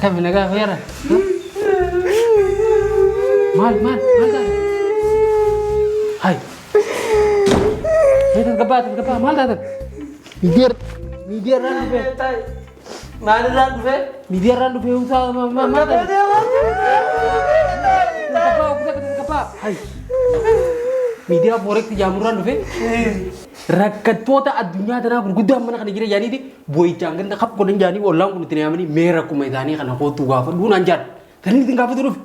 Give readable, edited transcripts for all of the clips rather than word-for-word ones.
Akkami nagaa feera? Maal maal maal taate? Hai. Mee tasgabbaa tasgabbaa maal taatan? Miidiyaa miidiyaarraan dhufee. Maalirraan dhufee? Miidiyaarraan dhufee utaa maal taate? Tasgabbaa ofiisa tasgabbaa. Hai. Miidiyaa Forex jaamurraan dhufee rakkattoota addunyaa tanaa gurguddaan mana kana jira jaaniiti boo'ichaan ganda kap godhan jaanii ollaan kun itti yaamanii mee rakkuma isaanii kana kootuu gaafadhuu naan jaan. Kan inni ittiin gaafatu dhufe.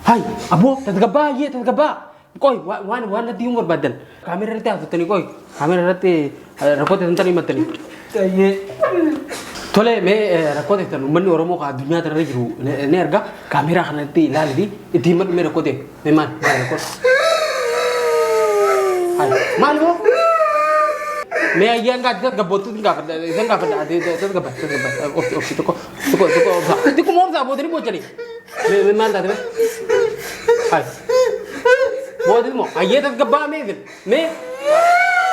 Hai, aboo tasgabbaa hayyee tasgabbaa. Qoy waan waan natti himuu barbaaddan. Kaameera irratti haasoftanii qoy. Kaameera irratti rakkoo teessan tan himattanii. Tole mee rakkoo teessan uummanni Oromoo kan addunyaa tanarra jiru ni arga. Kaameeraa kanatti ilaaliti itti himadhu mee rakkoo ta'e. Mee maal maal rakkoo? Hai, maal boo? Mee ayyaan gaaddi tasgabboottu isin gaafadha isin gaafadha tasgabba tasgabba obsi obsi tokko tokko tokko obsa xiqquma obsa boodanii boochanii. Mee mee maal taate mee? Hai. Boodis moo ayyee tasgabbaa mee isin mee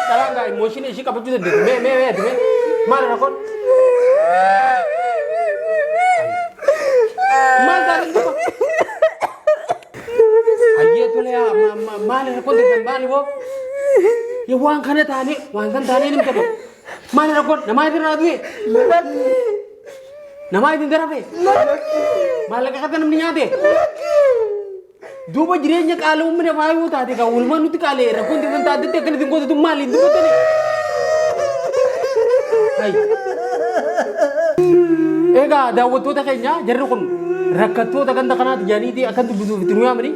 dhalaan gaa emooshinii ishii qabachuu dandeessu mee mee mee ati mee maal rakkoon? Maal taate duuba? Ayyee tole yaa maal rakkoon teessan maali boo? Yaa waan kana taanee waan san taanee ni mutame. Maal rakkoon namaa isin irraa du'e? Namaa isin darafe? Maallaqa kasa namni nyaate? Duuba jireenya qaala'ummaa nafaa yoo taate gaa walumaan nutti qaala'e rakkoon teessan taatetti akkana isin gootitu maali hin dubbattani? Hayi. Egaa daawwattoota keenya jarri kun rakkattoota ganda kanaati jedhaniiti akkan dubbisuuf itti nu yaamani.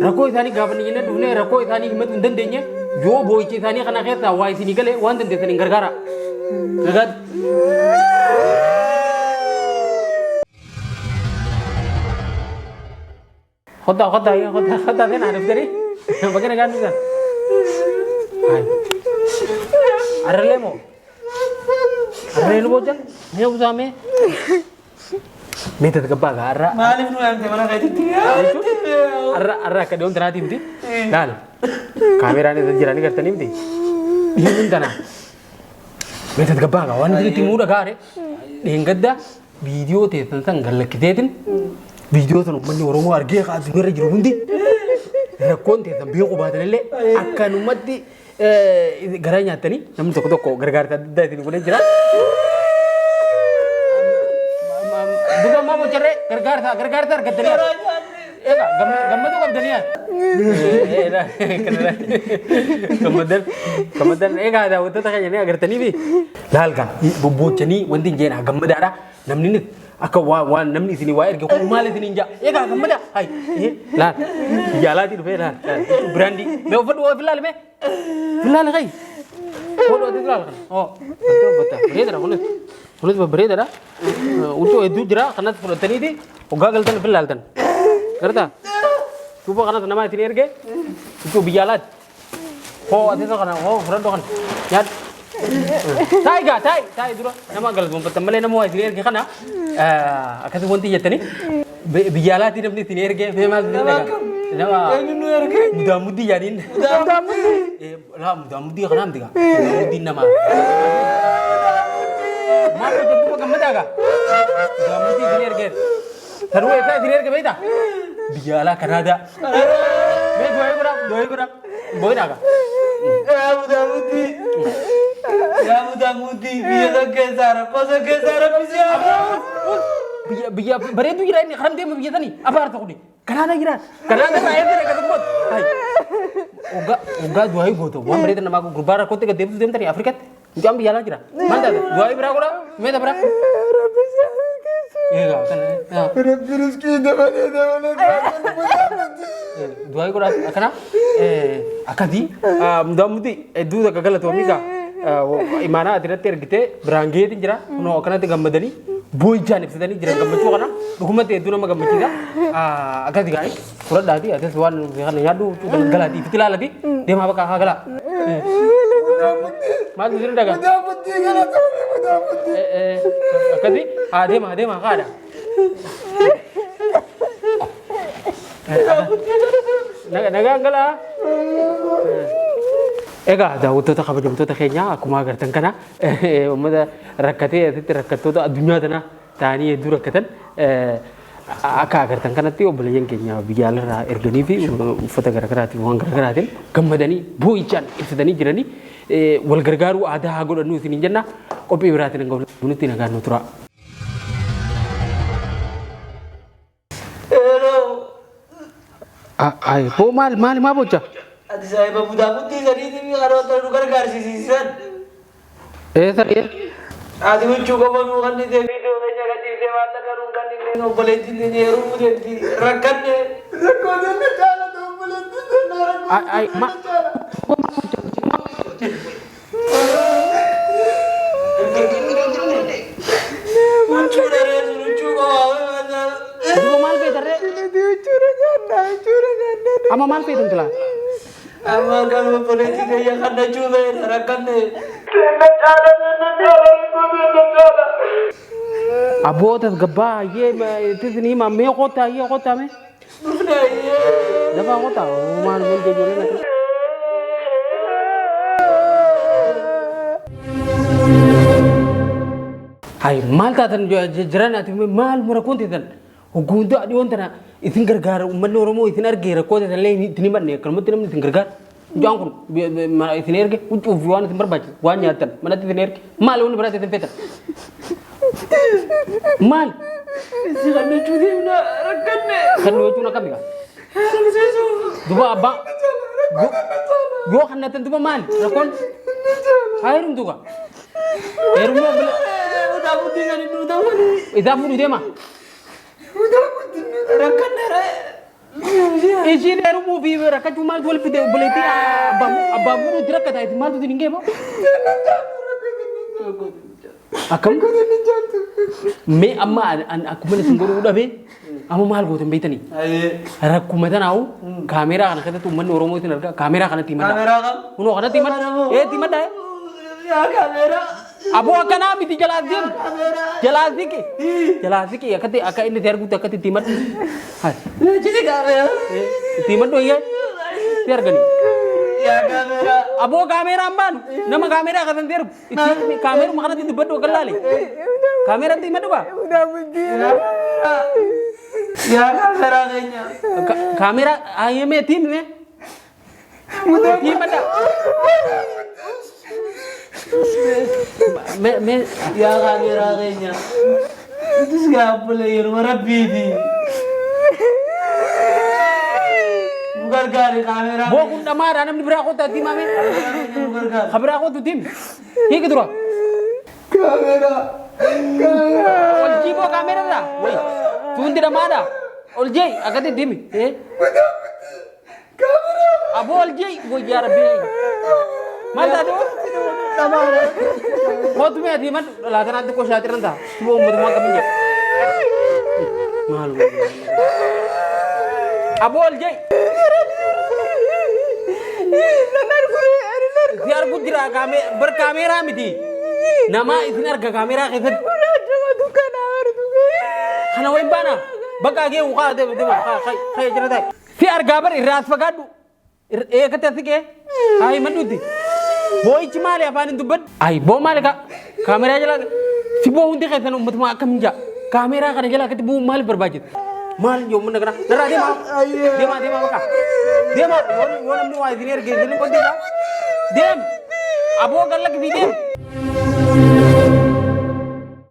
Rakkoo isaanii gaafanne jennee dhufnee rakkoo isaanii himatu hin dandeenye yoo boo'icha isaanii kana keessaa waa isinii galee waan dandeessan hin gargaara. Nagaatti. Kottaa kottaa yoo kottaa kottaa seenaa dhuftanii bakka nagaan dhuftan. Arralee moo? Arralee nu boojan? Mee usaa mee? Mee tasgabbaa gaa arra. Maaliif nu yaamte mana keetitti? Arra arra akka dhiyoon tanaatii miti. Laal kaameraan isa jiranii gartanii miti. Dhiyoon tanaa. Mee tasgabbaa gaa waan itti himuu dhagaare. Dheengadda viidiyoo teessan san gad lakkiteetin viidiyoo san uummanni Oromoo argee ka addunyaarra jiru hundi rakkoon teessan beekuu baatan illee akkanumatti garaa nyaattanii namni tokko tokko gargaarsa adda addaa isin godhee jira. Duba ammaa bocharree gargaarsa gargaarsa argattanii egaa gammaduu qabdanii gammadan gammadan egaa daawwattoota keenya ni agartanii fi Laal gaa bobboochanii wanti hin jeenaa gammadaadha. Namni ni akka waa waan namni isinii waa erge kun maal isiniin jaa. Egaa gammada. Hay laal biyya alaatii dhufee laal laal biraandii. Mee uffadhu of ilaali mee. Of ilaali kai. Hodhu ati ilaali kana. Oo uffata bareedaadha kunis. Kunis babbareedaadha. Huccuu hedduu jira kanas fudhataniiti hoggaa galtan of ilaaltan. Gartaa? Duuba kanas nama isin erge huccuu biyya alaati. Hoo ati isa kana hoo fudhadhu kana nyaadhu. Taa'i gaa taa'i taa'i dura nama galatoonfattan malee nama waa isin erge kana akkasii wanti jettanii biyya alaatii namni isin erge mee maal isin Nama dhagaa? akkam? Nama Eenyu nu erge? mudaamuddii yaaniin. Mudaamuddii. Laa mudaamuddii kanaa miti gaa mudaamuddii nama. Maal hojjettu duuba gammadaa gaa? Mudaamuddii isin erge. Sanuu eessaa isin erge beektaa? Biyya alaa Kanaadaa. Mee du'aa godhaa du'aa godhaa. Booyinaa gaa. Yaa mudaamuddii. Yaa mudaamuddii biyya san keessaa rakkoo san keessaa rabbi si haa baasu. Biyya biyya bareedduu jira inni karam deema biyya sanii abaarta kuni. Kanaadaa jira. Kanaadaa irraa eessa dhaqatu gootu. Hai. Hoggaa hoggaa du'aa gootu waan bareeda namaa gurbaa rakkootti gad deebisuu deemtanii Afrikatti. Mucaan biyya alaa jira. Maal taate? Du'aa biraa godhaa? Meeta biraa? Rabbi si haa milkeessu. Egaa kana. Rabbi riskii dabalee dabalee Du'aa godhaa akkana akkasii mudaammuti hedduu takka galatoomii gaa imaanaa ati irratti ergitee biraan geetiin jira kunoo akkanatti gammadanii boo'ichaan ibsatanii jiran gammachuu kana dhugumatti hedduu nama gammachiisa akkasi gaarii fudhadhaati atis waan kana nyaadhu galaatii itti ilaalati deemaa bakka haa galaa. Maaltu isin dhagaa? Mudaamuddii galatoomii mudaamuddii. Akkasi haa deema haa deema haadha. Nagaan galaa. Egaa daawwattoota kabajamtoota keenya, akkuma agartan kana uummata rakkatee asitti, rakkattoota addunyaa tana ta'anii hedduu rakkatan akka agartan kanatti obboleeyyan keenya biyya alarraa erganii fi uffata garaagaraatiin waan garaagaraatiin gammadanii boo'ichaan ibsatanii jiranii. Wal gargaaruu aadaa haa godhannu isiniin jenna. Qophii biraatiin hanga walitti nagaan nu tura. Hello. Boo, maal maal maa bocha? Ati saahiba mudaa mudii saniitii karoota nu gargaarsiisisan. Eessa dhiyee? Ati huccuu qofa nuu kennite, viidiyoo keenya gadhiisee maallaqa nuun kennine. Obboleettiin teenya yeroo deemti rakkanne. Rakkoo sana caalatu, obboleettiin sana rakkoo Ay, ma sana caala. Huccuu dharee sun huccuu qofa. Duuba maal feetarree? Nuti huccuudha nyaannaa, huccuudha nyaannaa. Amma maal feetan silaa? Amma kan obboleettii keenya kannachuu feena rakkanne. Sana caala, sana caala, rakkoo sana caala. Aboo, tasgabbaa ayyee, itti hima mee, kottaa ayyee, kottaa mee. Dhufne ayyee. Dafaa kottaa, maal maal ijoolleen akkana. Hay, maal taatan jiran? Ati maal rakkoon teessan? Hogguuntu dhiyoon tana isin gargaara, uummanni Oromoo isin argee rakkoo teessan illee isin himanne. Akkanumatti namni isin gargaara. Mucaan kun isin erge, huccuu fi waan isin barbaachisu, waan nyaattan manatti isin erge. Maal wanni biraatti isin feetan? Maal? Si kannachuu deemna rakkanne. Kan nu jechuun akkami gaa? Duba abbaa yoo kannatan duba maal rakkoon? Haa heerumtu gaa. Heerumuu Mudaa mudii sanii nuu ta'anii. Isaa fuudhuu deema. Rakkanne ree. Ishiin heerumuu fi rakkachuu maaltu wal fide? Obboleettii abbaa fuudhuutti rakkata, isin maaltu isin hin geemo? Akkam? Mee amma an akkuma isin godhuu dhabee, amma maal gootan beektanii? Rakkuma tanaawu kaameeraa kana keessatti uummanni Oromoo isin argaa, kaameeraa kanatti himadhaa. Kaameeraa kam? Kunoo kanatti himadhaa. Ee, itti himadhaa. Yaa kaameeraa. Aboo, akkanaa miti, jalaa deemu. Jalaa siqi. Jalaa siqi, akkatti akka inni si argutti akkatti itti himadhu. Hai. Jisi kaameeraa. Itti himadhu eeyyee. Si argani. Yaa kaameeraa. Aboo, kaameeraan baanu nama kaameeraa kasan si argu. Itti kaameeruma kanatti dubbadhu, akka laale. Kaameeratti himadhu baa. Yaa kaameeraa keenya. Kaameeraa hayyamee itti himi mee. Itti himadha. Mee mee. Yaa kaameeraa keenya. Nutis gaabbolee yeroo rabbiiti. Nu gargaari kaameeraa. Boo, kun dhamaadha, namni biraa kottu itti himame. Nu gargaari. Ka biraa kottu itti himi. Hiiki dura. Kaameeraa. Kaameeraa. Ol jiiboo kaameerarraa. Wayi. Tuundi dhamaadha. Ol jee akkatti itti himi. Aboo, ol jee, wayyaa rabbii. Maal taate? Kootu mee ati himadhu, laatanaatti koo shaaxiran ta'a. Tuma uummatummaa akkamiin jedha. Maal aboo, ol jee. Si argu jira bar, kaameeraa miti. Nama isin arga kaameeraa keessatti. Kana wayin baana. Bakka gee ukaa deema deema kay jira taa'e. Si argaa bar, irraa as fagaadhu. Eegatti as siqee. Haa himadhuuti. Boo'ichi maali, afaan hin dubbadhu? Ayi boo, maali ka? Kaameeraa jala si boo, hundi keessan uummatuma akkamiin jaa? Kaameeraa kana jala akkatti bu'uun maaliif barbaachisa? Maal yoo uummanni kana narraa deemaa? Deemaa, deemaa, bakka. Deemaa, yoo namni waa isin erge isin qoddeedha. Deem. Aboo, gallakki deem.